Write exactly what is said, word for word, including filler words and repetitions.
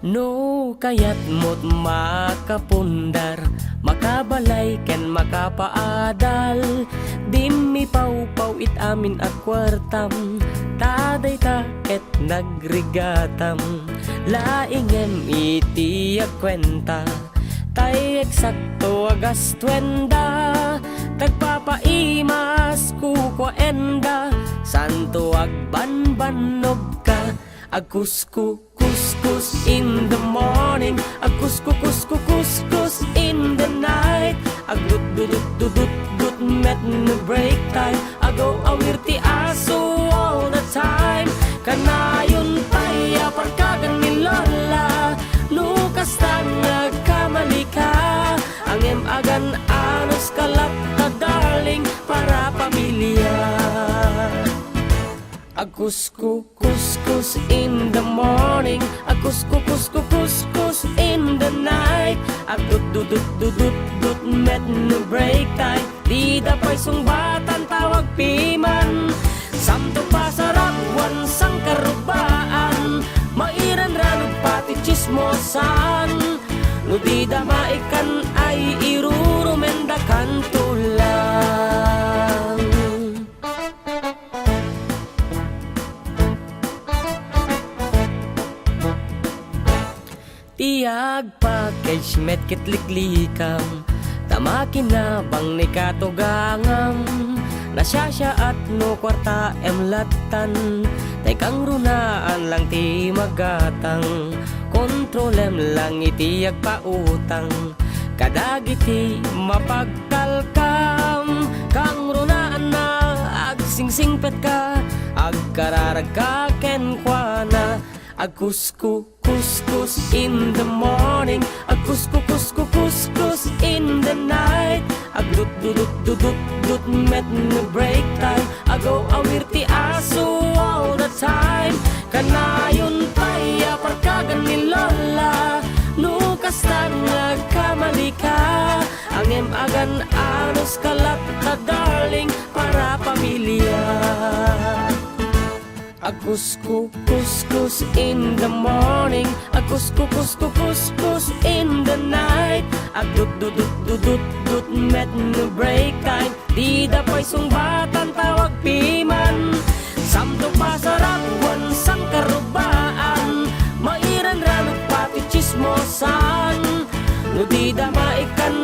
No kayatmo't makapundar, makabalay ken makapaadal, dimmi pawpaw it amin a kuartam, ta dayta ket nagrigatam. Laingem iti agkuenta, tay eksakto a gastuenda, tagpapaimas kukuaenda, santo agbanbannogka. Agkusku, kuskus in the morning, agkusku, kusku, kuskus in the night, agdut, dudut, dudut, dut met no break time, agaw-awir ti aso all the time. Kanayon pay a parkagan ni Lola, no kasta nga agkamalika, angem agan-anos ka latta, darling, para pamilya. Agkusku, kuskus in the morning, agkusku, kusku, kuskus in the night, agdut, dudut, dudut, dut met no break time, dida pay sungbatan tawag piman. Samto pasarap wan sangkarubaan, mairanranog pati tsismosan. No dida maikkan ay irurumendakanto lang. Ti agpackage met ket liklikam, ta makinabang ni katugangam. Nasiasiaat no kuartaem lattan, tay kangrunaan lang ti magatang. Kontrolem lang iti agpautang kadagiti mapagtalkam. Kangrunaan na agsingsingpetka, agkararagka kenkuana. Agkusku, kuskus in the morning, agkusku, kusku, kuskus in the night, agdut, dudut, dudut, dut met no break time, agaw-awir ti aso all the time. Kanayon pay a parkagan ni Lola, no kasta nga agkamalika, angem agan-anos ka latta, darling, para pamilya. Agkusku, kuskus in the morning, agkusku, kusku, kuskus in the night, agdut, dudut, dudut, dut met no break time, dida pay sungbatan tawag piman. Samto pasarap wan sangkarubaan, mairanranog pati tsismosan. No dida maikkan